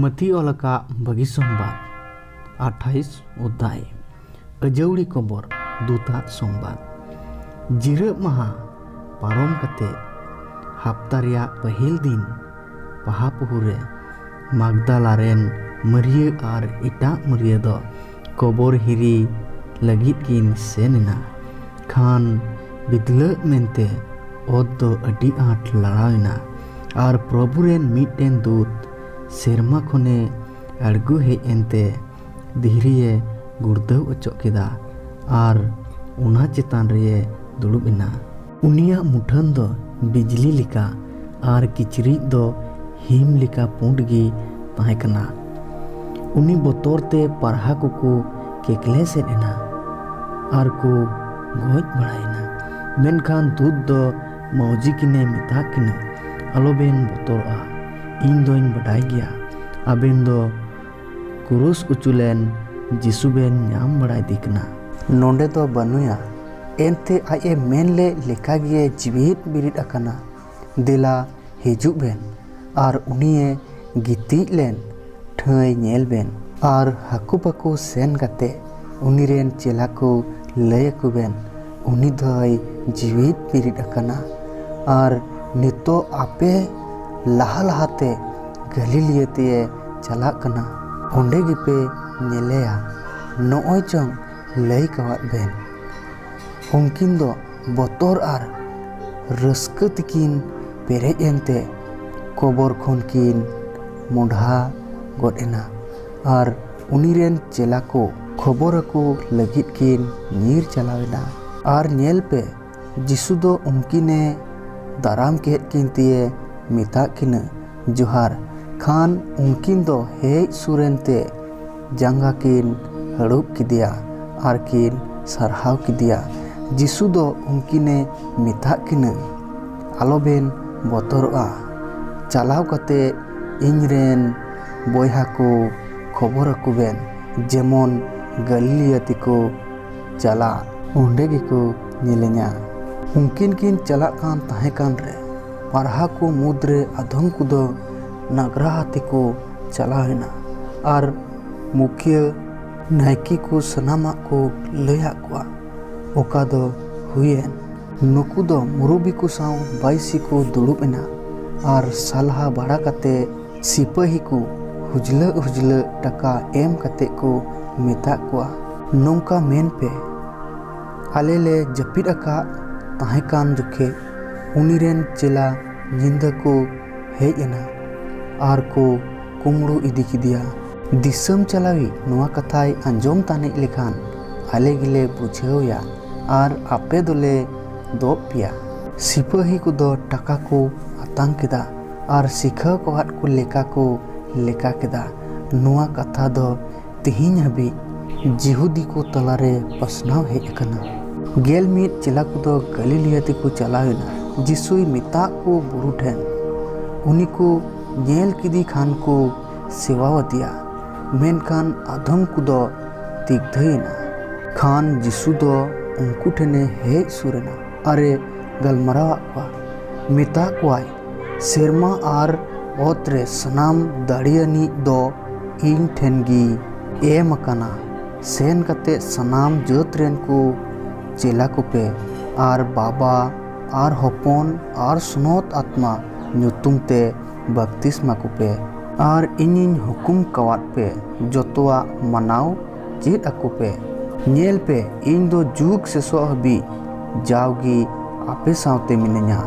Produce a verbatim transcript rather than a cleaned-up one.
ᱢᱟᱹᱛᱤ ᱚᱞ ᱟᱠᱟᱫ ᱵᱷᱟᱹᱜᱤ ᱥᱚᱢᱵᱟᱫ, ᱟᱴᱷᱟᱭᱤᱥ ᱚᱫᱷᱭᱟᱭ᱾ ᱟᱹᱡᱟᱹᱣᱲᱤ ᱠᱚᱵᱚᱨ, ᱫᱩᱛᱟᱜ ᱥᱚᱢᱵᱟᱫ᱾ ᱡᱤᱨᱟᱹᱜ ᱢᱟᱦᱟ ᱯᱟᱨᱚᱢ ᱠᱟᱛᱮ ᱦᱟᱯᱛᱟ ᱨᱮᱭᱟᱜ ᱯᱟᱹᱦᱤᱞ ᱫᱤᱱ ᱯᱟᱦᱟ ᱯᱩᱦᱩ ᱨᱮ ᱢᱟᱜᱽᱫᱟᱞᱟ ᱨᱮᱱ ᱢᱟᱹᱨᱤᱭᱟᱹ ᱟᱨ ᱮᱴᱟᱜ ᱢᱟᱹᱨᱤᱭᱟᱹ ᱫᱚ ᱠᱚᱵᱚᱨ ᱦᱤᱨᱤ ᱞᱟᱹᱜᱤᱫ ᱠᱤᱱ ᱥᱮᱱ ᱮᱱᱟ᱾ ᱠᱷᱟᱱ ᱵᱤᱫᱞᱟᱹᱜ ᱢᱮᱱᱛᱮ ᱚᱛ ᱫᱚ ᱟᱹᱰᱤ ᱟᱸᱴ ᱞᱟᱲᱟᱣ ᱮᱱᱟ, ᱟᱨ ᱯᱨᱚᱵᱷᱩ ᱨᱮᱱ ᱢᱤᱫᱴᱮᱱ ᱫᱩᱛ ᱥᱮᱨᱢᱟ ᱠᱷᱚᱱᱮ ᱟᱬᱜᱚ ᱦᱮᱡ ᱮᱱᱛᱮ ᱫᱷᱤᱨᱤᱭᱮ ᱜᱩᱲᱫᱟᱹᱣ ᱚᱪᱚᱜ ᱠᱮᱫᱟ ᱟᱨ ᱚᱱᱟ ᱪᱮᱛᱟᱱ ᱨᱮᱭᱮ ᱫᱩᱲᱩᱵ ᱮᱱᱟ᱾ ᱩᱱᱤᱭᱟᱜ ᱢᱩᱴᱷᱟᱹᱱ ᱫᱚ ᱵᱤᱡᱽᱞᱤ ᱞᱮᱠᱟ ᱟᱨ ᱠᱤᱪᱨᱤᱡ ᱫᱚ ᱦᱤᱢ ᱞᱮᱠᱟ ᱯᱩᱸᱰ ᱜᱮ ᱛᱟᱦᱮᱸ ᱠᱟᱱᱟ᱾ ᱩᱱᱤ ᱵᱚᱛᱚᱨ ᱛᱮ ᱯᱟᱨᱦᱟ ᱠᱚᱠᱚ ᱠᱮᱠᱞᱮ ᱥᱮᱫ ᱮᱱᱟ ᱟᱨ ᱠᱚ ᱜᱚᱡ ᱵᱟᱲᱟᱭᱮᱱᱟ᱾ ᱢᱮᱱᱠᱷᱟᱱ ᱫᱩᱛ ᱫᱚ ᱢᱟᱹᱣᱡᱤ ᱠᱤᱱᱮ ᱢᱮᱛᱟᱜ ᱠᱤᱱᱟ, "ᱟᱞᱚᱵᱮᱱ ᱵᱚᱛᱚᱨᱚᱜᱼᱟ, ᱤᱧ ᱫᱚᱧ ᱵᱟᱰᱟᱭ ᱜᱮᱭᱟ ᱟᱵᱮᱱ ᱫᱚ ᱠᱨᱩᱥ ᱩᱪᱩ ᱞᱮᱱ ᱡᱤᱥᱩ ᱵᱮᱱ ᱧᱟᱢ ᱵᱟᱲᱟᱭᱮᱫᱮ ᱠᱟᱱᱟ᱾ ᱱᱚᱰᱮ ᱫᱚ ᱵᱟᱹᱱᱩᱭᱟ, ᱮᱱᱛᱮ ᱟᱡ ᱮ ᱢᱮᱱ ᱞᱮᱫ ᱞᱮᱠᱟᱜᱮ ᱡᱤᱣᱤᱫ ᱵᱤᱨᱤᱫ ᱟᱠᱟᱱᱟ᱾ ᱫᱮᱞᱟ ᱦᱤᱡᱩᱜ ᱵᱮᱱ ᱟᱨ ᱩᱱᱤᱭᱮ ᱜᱤᱛᱤᱡ ᱞᱮᱱ ᱴᱷᱟᱹᱭ ᱧᱮᱞ ᱵᱮᱱ᱾" ᱟᱨ ᱦᱟᱹᱠᱩ ᱯᱟᱹᱠᱩ ᱥᱮᱱ ᱠᱟᱛᱮ ᱩᱱᱤ ᱨᱮᱱ ᱪᱮᱞᱟ ᱠᱚ ᱞᱟᱹᱭ ᱟᱠᱚ ᱵᱮᱱ, "ᱩᱱᱤ ᱫᱚᱭ ᱡᱤᱣᱤᱫ ᱵᱤᱨᱤᱫ ᱟᱠᱟᱱᱟ ᱟᱨ ᱱᱤᱛᱚᱜ ᱟᱯᱮ ᱞᱟᱦᱟ ᱞᱟᱦᱟᱛᱮ ᱜᱟᱹᱞᱤᱞᱤᱭᱟᱹ ᱛᱮᱭ ᱪᱟᱞᱟᱜ ᱠᱟᱱᱟ, ᱚᱸᱰᱮ ᱜᱮᱯᱮ ᱧᱮᱞᱮᱭᱟ, ᱱᱚᱜᱼᱚᱭ ᱪᱚᱝ ᱞᱟᱹᱭ ᱠᱟᱣᱟᱫ ᱵᱮᱱ᱾" ᱩᱱᱠᱤᱱ ᱫᱚ ᱵᱚᱛᱚᱨ ᱟᱨ ᱨᱟᱹᱥᱠᱟᱹ ᱛᱮᱠᱤᱱ ᱯᱮᱨᱮᱡ ᱮᱱᱛᱮ ᱠᱚᱵᱚᱨ ᱠᱷᱚᱱ ᱠᱤᱱ ᱢᱚᱰᱷᱟ ᱜᱚᱫ ᱮᱱᱟ ᱟᱨ ᱩᱱᱤ ᱨᱮᱱ ᱪᱮᱞᱟ ᱠᱚ ᱠᱷᱚᱵᱚᱨ ᱟᱠᱚ ᱞᱟᱹᱜᱤᱫ ᱠᱤᱱ ᱧᱤᱨ ᱪᱟᱞᱟᱣ ᱮᱱᱟ᱾ ᱟᱨ ᱧᱮᱞ ᱯᱮ, ᱡᱤᱥᱩ ᱫᱚ ᱩᱱᱠᱤᱱᱮ ᱫᱟᱨᱟᱢ ᱠᱮᱫ ᱠᱤᱱ ᱛᱮᱭᱮ ᱢᱮᱛᱟᱜ ᱠᱤᱱᱟᱹ, "ᱡᱚᱦᱟᱨ!" ᱠᱷᱟᱱ ᱩᱱᱠᱤᱱ ᱫᱚ ᱦᱮᱡ ᱥᱩᱨ ᱮᱱᱛᱮ ᱡᱟᱸᱜᱟ ᱠᱤᱱ ᱦᱟᱹᱲᱩᱵ ᱠᱮᱫᱮᱭᱟ ᱟᱨ ᱠᱤᱱ ᱥᱟᱨᱦᱟᱣ ᱠᱮᱫᱮᱭᱟ᱾ ᱡᱤᱥᱩ ᱫᱚ ᱩᱱᱠᱤᱱᱮ ᱢᱮᱛᱟᱜ ᱠᱤᱱᱟᱹ, "ᱟᱞᱚᱵᱮᱱ ᱵᱚᱛᱚᱨᱚᱜᱼᱟ, ᱪᱟᱞᱟᱣ ᱠᱟᱛᱮ ᱤᱧ ᱨᱮᱱ ᱵᱚᱭᱦᱟ ᱠᱚ ᱠᱷᱚᱵᱚᱨ ᱟᱠᱚ ᱵᱮᱱ, ᱡᱮᱢᱚᱱ ᱜᱟᱹᱞᱤᱞᱤᱭᱟᱹ ᱛᱮᱠᱚ ᱪᱟᱞᱟᱜ, ᱚᱸᱰᱮ ᱜᱮᱠᱚ ᱧᱮᱞᱮᱧᱟ᱾" ᱩᱱᱠᱤᱱ ᱠᱤᱱ ᱪᱟᱞᱟᱜ ᱠᱟᱱ ᱛᱟᱦᱮᱸ ᱠᱟᱱ ᱨᱮ, ᱯᱟᱨᱦᱟ ᱠᱚ ᱢᱩᱫᱽᱨᱮ ᱟᱫᱷᱚᱢ ᱠᱚᱫᱚ ᱱᱟᱜᱽᱨᱟᱦᱟ ᱛᱮᱠᱚ ᱪᱟᱞᱟᱣ ᱮᱱᱟ ᱟᱨ ᱢᱩᱠᱷᱤᱭᱟᱹ ᱱᱟᱭᱠᱮ ᱠᱚ ᱥᱟᱱᱟᱢᱟᱜ ᱠᱚ ᱞᱟᱹᱭᱟᱫ ᱠᱚᱣᱟ, ᱚᱠᱟ ᱫᱚ ᱦᱩᱭᱮᱱ᱾ ᱱᱩᱠᱩ ᱫᱚ ᱢᱩᱨᱩᱵᱤ ᱠᱚ ᱥᱟᱶ ᱵᱟᱭᱥᱤ ᱠᱚ ᱫᱩᱲᱩᱵ ᱮᱱᱟ ᱟᱨ ᱥᱟᱞᱦᱟ ᱵᱟᱲᱟ ᱠᱟᱛᱮ ᱥᱤᱯᱟᱹᱦᱤ ᱠᱚ ᱦᱩᱡᱞᱟᱹᱜ ᱦᱩᱡᱞᱟᱹᱜ ᱴᱟᱠᱟ ᱮᱢ ᱠᱟᱛᱮ ᱠᱚ ᱢᱮᱛᱟᱫ ᱠᱚᱣᱟ, ᱱᱚᱝᱠᱟ ᱢᱮᱱ ᱯᱮ, ᱟᱞᱮ ᱞᱮ ᱡᱟᱹᱯᱤᱫ ᱟᱠᱟᱫ ᱛᱟᱦᱮᱸ ᱠᱟᱱ ᱡᱚᱠᱷᱮᱡ ᱩᱱᱤ ᱨᱮᱱ ᱪᱮᱞᱟ ᱧᱤᱫᱟᱹ ᱠᱚ ᱦᱮᱡ ᱮᱱᱟ ᱟᱨ ᱠᱚ ᱠᱩᱢᱲᱩ ᱤᱫᱤ ᱠᱮᱫᱮᱭᱟ᱾ ᱫᱤᱥᱚᱢ ᱪᱟᱞᱟᱣᱤᱡ ᱱᱚᱣᱟ ᱠᱟᱛᱷᱟᱭ ᱟᱸᱡᱚᱢ ᱛᱟᱹᱱᱤᱡ ᱞᱮᱠᱷᱟᱱ ᱟᱞᱮ ᱜᱮᱞᱮ ᱵᱩᱡᱷᱟᱹᱣᱭᱟ ᱟᱨ ᱟᱯᱮ ᱫᱚᱞᱮ ᱫᱚᱵ ᱯᱮᱭᱟ᱾ ᱥᱤᱯᱟᱹᱦᱤ ᱠᱚᱫᱚ ᱴᱟᱠᱟ ᱠᱚ ᱟᱛᱟᱝ ᱠᱮᱫᱟ ᱟᱨ ᱥᱤᱠᱷᱟᱹᱣ ᱠᱚᱣᱟᱫ ᱠᱚ ᱞᱮᱠᱟ ᱠᱚ ᱞᱮᱠᱟ ᱠᱮᱫᱟ᱾ ᱱᱚᱣᱟ ᱠᱟᱛᱷᱟ ᱫᱚ ᱛᱮᱦᱮᱧ ᱦᱟᱹᱵᱤᱡ ᱡᱤᱦᱩᱫᱤ ᱠᱚ ᱛᱟᱞᱟᱨᱮ ᱯᱟᱥᱱᱟᱣ ᱦᱮᱡ ᱟᱠᱟᱱᱟ᱾ ᱜᱮᱞ ᱢᱤᱫ ᱪᱮᱞᱟ ᱠᱚᱫᱚ ᱜᱟᱹᱞᱤᱞᱤᱭᱟ ᱛᱮᱠᱚ ᱪᱟᱞᱟᱣ ᱮᱱᱟ, ᱡᱤᱥᱩᱭ ᱢᱮᱛᱟᱜ ᱠᱚ ᱵᱩᱨᱩ ᱴᱷᱮᱱ᱾ ᱩᱱᱤ ᱠᱚ ᱧᱮᱞ ᱠᱮᱫᱮ ᱠᱷᱟᱱ ᱠᱚ ᱥᱮᱣᱟᱣᱟᱫᱮᱭᱟ, ᱢᱮᱱᱠᱷᱟᱱ ᱟᱫᱷᱚᱢ ᱠᱚᱫᱚ ᱛᱤᱜᱫᱷᱟᱹᱭᱮᱱᱟ᱾ ᱠᱷᱟᱱ ᱡᱤᱥᱩ ᱫᱚ ᱩᱱᱠᱩ ᱴᱷᱮᱱᱮ ᱦᱮᱡ ᱥᱩᱨ ᱮᱱᱟ ᱟᱨᱮ ᱜᱟᱞᱢᱟᱨᱟᱣᱟᱫ ᱠᱚᱣᱟ᱾ ᱢᱮᱛᱟ ᱠᱚᱣᱟᱭ, ᱥᱮᱨᱢᱟ ᱟᱨ ᱚᱛ ᱨᱮ ᱥᱟᱱᱟᱢ ᱫᱟᱲᱮᱭᱟᱱᱤᱡ ᱫᱚ ᱤᱧ ᱴᱷᱮᱱ ᱜᱮ ᱮᱢ ᱟᱠᱟᱱᱟ᱾ ᱥᱮᱱ ᱠᱟᱛᱮ ᱥᱟᱱᱟᱢ ᱡᱟᱹᱛ ᱨᱮᱱ ᱠᱚ ᱪᱮᱞᱟ ᱠᱚᱯᱮ ᱟᱨ ᱵᱟᱵᱟ ᱟᱨ ᱦᱚᱯᱚᱱ ᱟᱨ ᱥᱚᱱᱚᱛ ᱟᱛᱢᱟ ᱧᱩᱛᱩᱢ ᱛᱮ ᱵᱟᱯᱛᱤᱥᱢᱟ ᱠᱚᱯᱮ ᱟᱨ ᱤᱧᱤᱧ ᱦᱩᱠᱩᱢ ᱠᱟᱣᱟᱫ ᱯᱮ ᱡᱚᱛᱚᱣᱟᱜ ᱢᱟᱱᱟᱣ ᱪᱮᱫ ᱟᱠᱚ ᱯᱮ᱾ ᱧᱮᱞ ᱯᱮ, ᱤᱧ ᱫᱚ ᱡᱩᱜᱽ ᱥᱮᱥᱚᱜ ᱦᱟᱹᱵᱤᱡ ᱡᱟᱣᱜᱮ ᱟᱯᱮ ᱥᱟᱶᱛᱮ ᱢᱤᱱᱟᱹᱧᱟ᱾